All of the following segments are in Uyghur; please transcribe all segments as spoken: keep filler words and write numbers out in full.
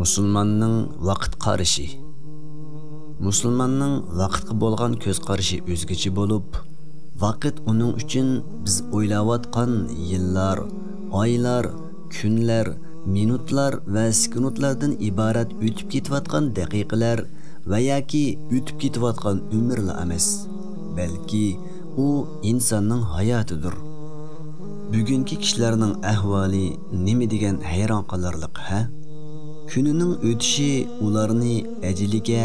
مۇسۇلماننىڭ ۋاقىت قارىشى. مۇسۇلماننىڭ ۋاقىتقا بولغان كۆز قارىشى ئۆزگىچە بولۇپ، ۋاقىت ئۇنىڭ ئۈچۈن بىز ئويلاۋاتقان يىللار، ئايلار، كۈنلەر، مىنۇتلار ۋە سېكۇنتلاردىن ئىبارەت ئۆتۈپ كېتىۋاتقان دەقىقىلەر ۋە ياكى ئۆتۈپ كېتىۋاتقان ئۆمۈرلا ئەمەس، بەلكى ئۇ ئىنساننىڭ ھاياتىدۇر. بۈگۈنكى كىشىلەرنىڭ ئەھۋالى نېمە دېگەن ھەيران قالارلىق، ھە؟ كۈنىنىڭ ئۆتۈشى ئۇلارنى ئەجىلىگە،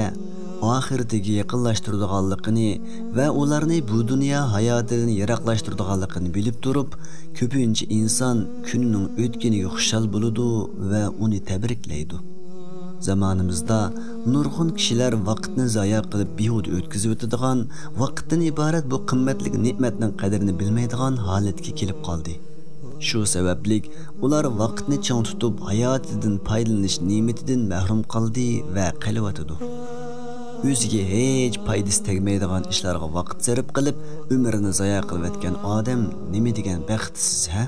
ئاخىرىتىگە يېقىنلاشتۇرىدىغانلىقىنى ۋە ئۇلارنى بۇ دۇنيا ھاياتىدىن يىراقلاشتۇرىدىغانلىقىنى بىلىپ تۇرۇپ، كۆپىنچە ئىنسان كۈنىنىڭ ئۆتكىنىگە خۇشال بولىدۇ ۋە ئۇنى تەبرىكلەيدۇ. زامانىمىزدا نۇرغۇن كىشىلەر ۋاقىتنى زايە قىلىپ بىھۇدە ئۆتكۈزۈۋېتىدىغان، ۋاقىتتىن ئىبارەت بۇ قىممەتلىك نېمەتنىڭ قەدرىنى بىلمەيدىغان ھالەتكە كېلىپ قالدى. شۇ سەۋەبلىك ئۇلار ۋاقىتنى چىڭ تۇتۇپ، ھاياتىدىن پايدىلىنىش نېمىتىدىن مەھرۇم قالدى ۋە قېلىۋاتىدۇ. ئۆزىگە ھېچ پايدىسى تەگمەيدىغان ئىشلارغا ۋاقىت سەرپ قىلىپ، ئۆمرىنى زايە قىلىۋەتكەن ئادەم نېمە دېگەن بەختسىز، ھە؟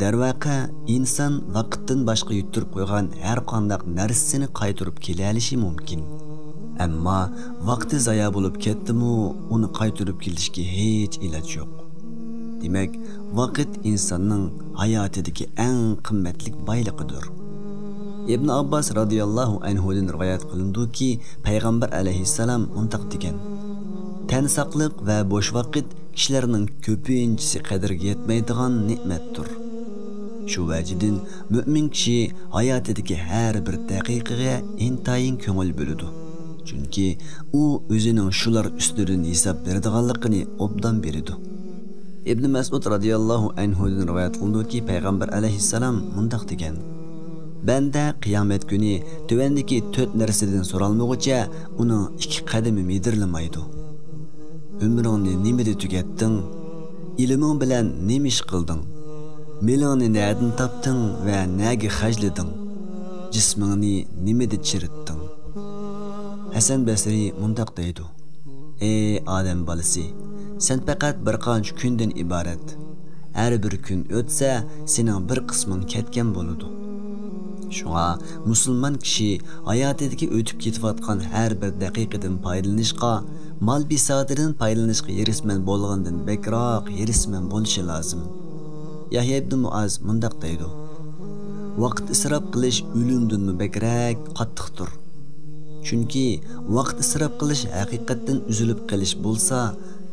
دەرۋەقە، ئىنسان ۋاقىتتىن باشقا يۈتتۈرۈپ قويغان ھەر قانداق نەرسىسىنى قايتۇرۇپ كېلەلىشى مۇمكىن. ئەمما ۋاقتى زايە بولۇپ كەتتىمۇ، ئۇنى قايتۇرۇپ كېلىشكە ھېچ ئىلاج يوق. دېمەك، ۋاقىت ئىنساننىڭ ھاياتىدىكى ئەڭ قىممەتلىك بايلىقىدۇر. ئىبن ئابباس رازىياللاھۇ ئەنھۇدىن رىۋايەت قىلىنىدۇكى، پەيغەمبەر ئەلەيھىسسالام مۇنداق دېگەن: تەن ساقلىق ۋە بوش ۋاقىت كىشىلەرنىڭ كۆپىنچىسى قەدرىگە يەتمەيدىغان نېمەتتۇر. شۇ ۋەجىدىن مۆمىن كىشى ھاياتىدىكى ھەر بىر دەقىقىگە ئىنتايىن كۆڭۈل بۆلىدۇ. چۈنكى ئۇ ئۆزىنىڭ شۇلار ئۈستىدىن ھېساب بېرىدىغانلىقىنى ئوبدان بىلىدۇ. ئىبن مەسئۇد رازىياللاھۇ ئەنھۇدىن رىۋايەت قىلىنىدۇكى، پەيغەمبەر ئەلەيھىسسالام مۇنداق دېگەن: بەندە قىيامەت كۈنى تۆۋەندىكى تۆت نەرسىدىن سورالمىغۇچە ئۇنىڭ ئىككى قەدىمى مىدىرلىمايدۇ. ئۆمرۈڭنى نېمىدە تۈگەتتىڭ؟ ئىلمىڭ بىلەن نېمە ئىش قىلدىڭ؟ مېلىڭنى نەدىن تاپتىڭ ۋە نەگە خەجلىدىڭ؟ جىسمىڭنى نېمىدە چىرىتتىڭ؟ ھەسەن بەسرى مۇنداق دەيدۇ: ئەي ئادەم بالىسى، سەن پەقەت بىر قانچە كۈندىن ئىبارەت. ھەر بىر كۈن ئۆتسە، سېنىڭ بىر قىسمىڭ كەتكەن بولىدۇ. شۇڭا مۇسۇلمان كىشى ھاياتىدىكى ئۆتۈپ كېتىۋاتقان ھەر بىر دەقىقىدىن پايدىلىنىشقا، مال بىساتىدىن پايدىلىنىشقا ھېرىسمەن بولغىنىدىن بەكرەك ھېرىسمەن بولۇشى لازىم. يەھيا ئىبن مۇئاز مۇنداق دەيدۇ: ۋاقىت ئىسراپ قىلىش ئۆلۈمدىنمۇ بەكرەك قاتتىقتۇر. چۈنكى ۋاقىت ئىسراپ قىلىش ھەقىقەتتىن ئۈزۈلۈپ قېلىش بولسا،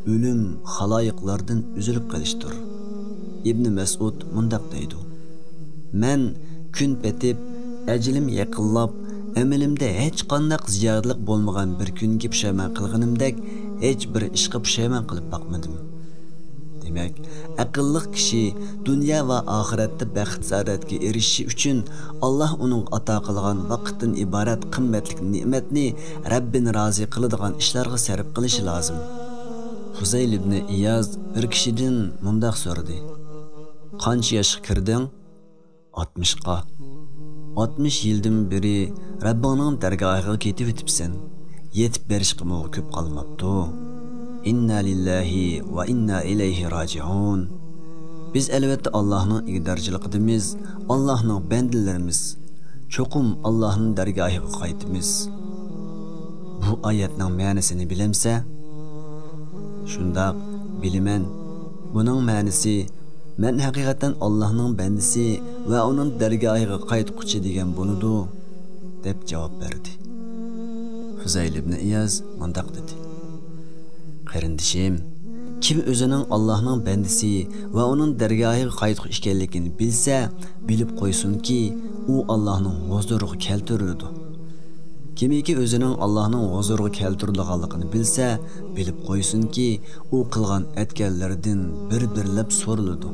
ئۆلۈم خالايىقلاردىن ئۈزۈلۈپ قېلىشتۇر. ئىبنى مەسئۇد مۇنداق دەيدۇ: مەن كۈن پېتىپ، ئەجىلىم يېقىنلاپ، ئەمىلىمدە ھېچقانداق زىيادىلىق بولمىغان بىر كۈنگە پۇشايمان قىلغىنىمدەك، ھېچ بىر ئىشقا پۇشايمان قىلىپ باقمىدىم. دېمەك، ئەقىللىق كىشى دۇنيا ۋە ئاخىرەتتە بەخت-سائادەتكە ئېرىشىشى ئۈچۈن، ئاللاھ ئۇنىڭغا ئاتا قىلغان ۋاقىتتىن ئىبارەت قىممەتلىك نېمەتنى رەببىنى رازى قىلىدىغان ئىشلارغا سەرپ قىلىشى لازىم. فۇزەيل ئىبنى ئىياز بىر كىشىدىن مۇنداق سورىدى: قانچە ياشقا كىردىڭ؟ ئاتمىشقا. ئاتمىش يىلدىن بېرى رەببىڭنىڭ دەرگاھىغا كېتىۋېتىپسەن. يېتىپ بېرىشقىمۇ كۆپ قالماپتۇ. ئىننا لىللاھى ۋە ئىننا ئىلەيھى راجىئۇن. بىز ئەلۋەتتە ئاللاھنىڭ ئىگىدارچىلىقىدىمىز، ئاللاھنىڭ بەندىلىرىمىز. چوقۇم ئاللاھنىڭ دەرگاھىغا قايتىمىز. بۇ ئايەتنىڭ مەنىسىنى بىلەمسە؟ شۇنداق، بىلىمەن. بۇنىڭ مەنىسى، مەن ھەقىقەتەن ئاللاھنىڭ بەندىسى ۋە ئۇنىڭ دەرگاھىغا قايتقۇچى دېگەن بولىدۇ، دەپ جاۋاب بەردى. فۇزەيل ئىبنى ئىياز مۇنداق دېدى: قېرىندىشىم، كىم ئۆزىنىڭ ئاللاھنىڭ بەندىسى ۋە ئۇنىڭ دەرگاھىغا قايتقۇچى ئىكەنلىكىنى بىلسە، بىلىپ قويسۇنكى، ئۇ ئاللاھنىڭ ھۇزۇرىغا كەلتۈرۈلىدۇ. كىمكى ئۆزىنىڭ ئاللاھنىڭ ھۇزۇرىغا كەلتۈرۈلىدىغانلىقىنى بىلسە، بىلىپ قويسۇنكى، ئۇ قىلغان ئەتكەنلىرىدىن بىر-بىرلەپ سورىلىدۇ.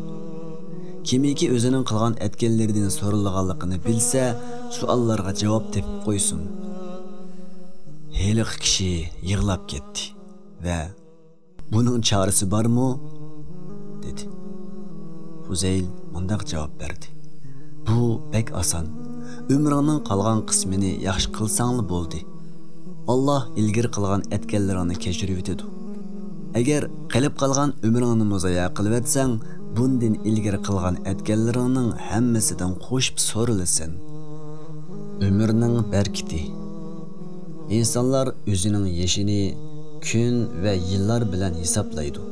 كىمكى ئۆزىنىڭ قىلغان ئەتكەنلىرىدىن سورىلىدىغانلىقىنى بىلسە، سوئاللارغا جاۋاب تېپىپ قويسۇن. ھېلىقى كىشى يىغلاپ كەتتى ۋە «بۇنىڭ چارىسى بارمۇ؟» دېدى. فۇزەيل مۇنداق جاۋاب بەردى: «بۇ بەك ئاسان. ئۆمرۈڭنىڭ قالغان قىسمىنى ياخشى قىلساڭلا بولدى. ئاللاھ ئىلگىرى قىلغان ئەتكەنلىرىڭنى كەچۈرۈۋېتىدۇ. ئەگەر قېلىپ قالغان ئۆمرۈڭنىمۇ زايە قىلىۋەتسەڭ، بۇندىن ئىلگىرى قىلغان ئەتكەنلىرىڭنىڭ ھەممىسىدىن قوشۇپ سورىلىسەن.» ئۆمۈرنىڭ بەرىكىتى. ئىنسانلار ئۆزىنىڭ يېشىنى كۈن ۋە يىللار بىلەن ھېسابلايدۇ.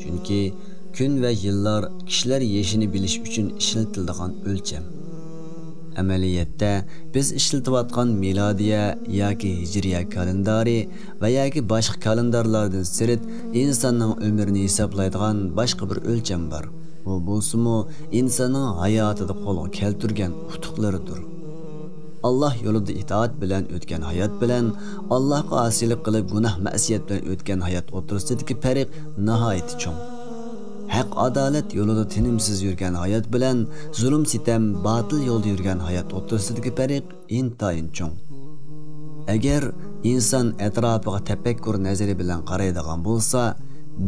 چۈنكى كۈن ۋە يىللار كىشىلەر يېشىنى بىلىش ئۈچۈن ئىشلىتىلىدىغان ئۆلچەم. ئەمەلىيەتتە، بىز ئىشلىتىۋاتقان مىلادىيە ياكى ھىجرىيە كالېندارى ۋە ياكى باشقا كالېندارلاردىن سىرت، ئىنساننىڭ ئۆمرىنى ھېسابلايدىغان باشقا بىر ئۆلچەم بار. ئۇ بولسىمۇ ئىنساننىڭ ھاياتىدا قولغا كەلتۈرگەن ئۇتۇقلىرىدۇر. ئاللاھ يولىدا ئىتائەت بىلەن ئۆتكەن ھايات بىلەن، ئاللاھقا ئاسىيلىق قىلىپ گۇناھ مەسىيەت بىلەن ئۆتكەن ھايات ئوتتۇرىسىدىكى پەرق ناھايىتى چوڭ. ھەق ئادالەت يولىدا تىنىمسىز يۈرگەن ھايات بىلەن، زۇلۇم سىتەم، باتىل يولدا يۈرگەن ھايات ئوتتۇرىسىدىكى پەرق ئىنتايىن چوڭ. ئەگەر ئىنسان ئەتراپىغا تەپەككۇر نەزىرى بىلەن قارايدىغان بولسا،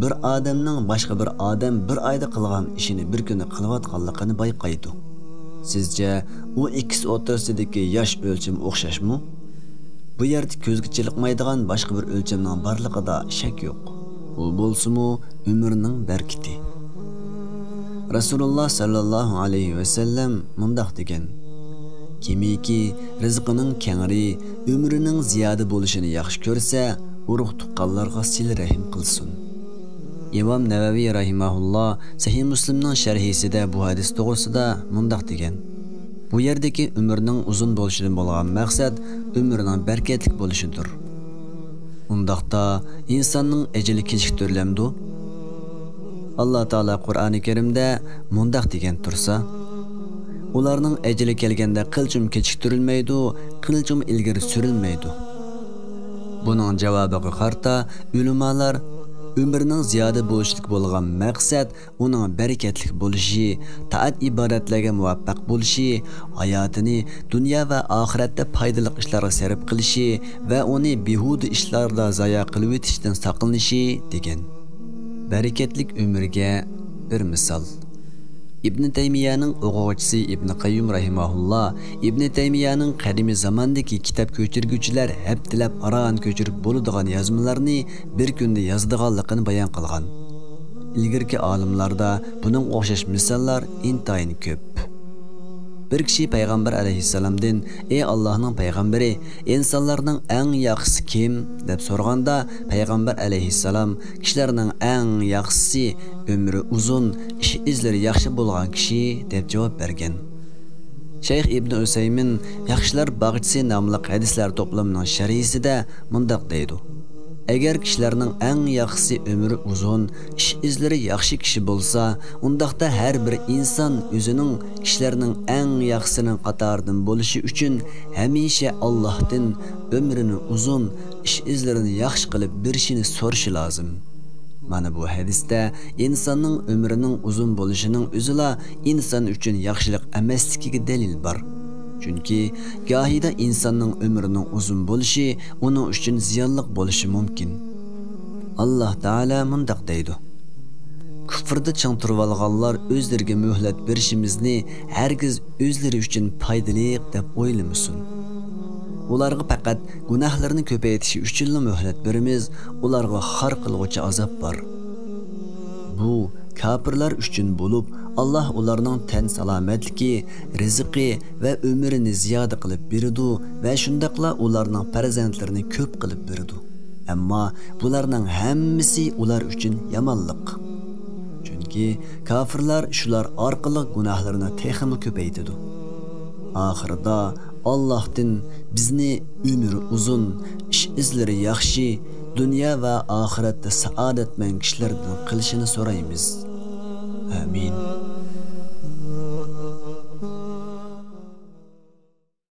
بىر ئادەمنىڭ باشقا بىر ئادەم بىر ئايدا قىلغان ئىشىنى بىر كۈندە قىلىۋاتقانلىقىنى بايقايدۇ. سىزچە، ئۇ ئىككىسى ئوتتۇرىسىدىكى ياش ئۆلچىمى ئوخشاشمۇ؟ بۇ يەردە كۆزگە چېلىقمايدىغان باشقا بىر ئۆلچەمنىڭ بارلىقىدا شەك يوق. ئۇ بولسىمۇ ئۆمرىنىڭ بەرىكىتى. رەسۇلۇللاھ سەللەللاھۇ ئەلەيھى ۋەسەللەم مۇنداق دېگەن: كىمكى رىزقىنىڭ كەڭرى، ئۆمرىنىڭ زىيادە بولۇشىنى ياخشى كۆرسە، ئۇرۇق تۇغقانلارغا سىلە رەھىم قىلسۇن. ئىمام نەۋەۋى رەھىمەھۇللاھ سەھىھ مۇسلىمنىڭ شەرھىسىدە بۇ ھەدىس توغرىسىدا مۇنداق دېگەن: بۇ يەردىكى ئۆمرىنىڭ ئۇزۇن بولۇشىدىن بولغان مەقسەت ئۆمرىنىڭ بەرىكەتلىك بولۇشىدۇر. ئۇنداقتا ئىنساننىڭ ئەجىلى كېچىكتۈرۈلەمدۇ؟ ئاللاھ تائالا قۇرئانى كەرىمدە مۇنداق دېگەن تۇرسا، ئۇلارنىڭ ئەجىلى كەلگەندە قىلچىمۇ كېچىكتۈرۈلمەيدۇ، قىلچىمۇ ئىلگىرى سۈرۈلمەيدۇ. بۇنىڭ جاۋابىغا قارىتا ئۆلىمالار، ئۆمرىنىڭ زىيادە بولۇشىدىكى بولغان مەقسەت ئۇنىڭ بەرىكەتلىك بولۇشى، تائەت-ئىبادەتلەرگە مۇۋەپپەق بولۇشى، ھاياتىنى دۇنيا ۋە ئاخىرەتتە پايدىلىق ئىشلارغا سەرپ قىلىشى ۋە ئۇنى بىھۇدە ئىشلاردا زايا قىلىۋېتىشتىن ساقلىنىشى، دېگەن. بەرىكەتلىك ئۆمۈرگە بىر مىسال. ئىبنى تەيمىيەنىڭ ئوقۇغۇچىسى ئىبنى قەييۇم رەھىمەھۇللا ئىبنى تەيمىيەنىڭ قەدىمىي زاماندىكى كىتاب كۆچۈرگۈچىلەر ھەپتىلەپ ئاران كۆچۈرۈپ بولىدىغان يازمىلارنى بىر كۈندە يازىدىغانلىقىنى بايان قىلغان. ئىلگىرىكى ئالىملاردا بۇنىڭغا ئوخشاش مىساللار ئىنتايىن كۆپ. بىر كىشى پەيغەمبەر ئەلەيھىسسالامدىن: «ئەي ئاللاھنىڭ پەيغەمبىرى، ئىنسانلارنىڭ ئەڭ ياخشىسى كىم؟» دەپ سورىغاندا، پەيغەمبەر ئەلەيھىسسالام: «كىشىلەرنىڭ ئەڭ ياخشىسى ئۆمرى ئۇزۇن، ئىش ئىزلىرى ياخشى بولغان كىشى» دەپ جاۋاب بەرگەن. شەيخ ئىبنى ئۈسەيمىن ياخشىلار باغچىسى ناملىق ھەدىسلەر توپلىمىنىڭ شەرھىسىدە مۇنداق دەيدۇ: «ئەگەر كىشىلەرنىڭ ئەڭ ياخشىسى ئۆمرى ئۇزۇن، ئىش ئىزلىرى ياخشى كىشى بولسا، ئۇنداقتا ھەر بىر ئىنسان ئۆزىنىڭ كىشىلەرنىڭ ئەڭ ياخشىسىنىڭ قاتارىدىن بولۇشى ئۈچۈن ھەمىشە ئاللاھتىن ئۆمرىنى ئۇزۇن، ئىش ئىزلىرىنى ياخشى قىلىپ بېرىشىنى سورىشى لازىم.» مانا بۇ ھەدىستە ئىنساننىڭ ئۆمرىنىڭ ئۇزۇن بولۇشىنىڭ ئۆزىلا ئىنسان ئۈچۈن ياخشىلىق ئەمەسلىكىگە دەلىل بار. چۈنكى گاھىدا ئىنساننىڭ ئۆمرىنىڭ ئۇزۇن بولۇشى ئۇنىڭ ئۈچۈن زىيانلىق بولۇشى مۇمكىن. ئاللاھ تائالا مۇنداق دەيدۇ: «كۇفردا چىڭ تۇرۇۋالغانلار ئۆزلىرىگە مۆھلەت بېرىشىمىزنى ھەرگىز ئۆزلىرى ئۈچۈن پايدىلىق دەپ ئويلىمىسۇن. ئۇلارغا پەقەت گۇناھلىرىنى كۆپەيتىشى ئۈچۈنلا مۆھلەت بېرىمىز، ئۇلارغا خار قىلغۇچى ئازاب بار.» بۇ كاپىرلار ئۈچۈن بولۇپ، ئاللاھ ئۇلارنىڭ تەن سالامەتلىكى، رىزقى ۋە ئۆمرىنى زىيادە قىلىپ بېرىدۇ ۋە شۇنداقلا ئۇلارنىڭ پەرزەنتلىرىنى كۆپ قىلىپ بېرىدۇ. ئەمما بۇلارنىڭ ھەممىسى ئۇلار ئۈچۈن يامانلىق. چۈنكى كاپىرلار شۇلار ئارقىلىق گۇناھلىرىنى تېخىمۇ كۆپەيتىدۇ. ئاخىرىدا ئاللاھتىن بىزنى ئۆمرى ئۇزۇن، ئىش ئىزلىرى ياخشى، دۇنيا ۋە ئاخىرەتتە سائادەتمەن كىشىلەردىن قىلىشىنى سورايمىز. ئامىن.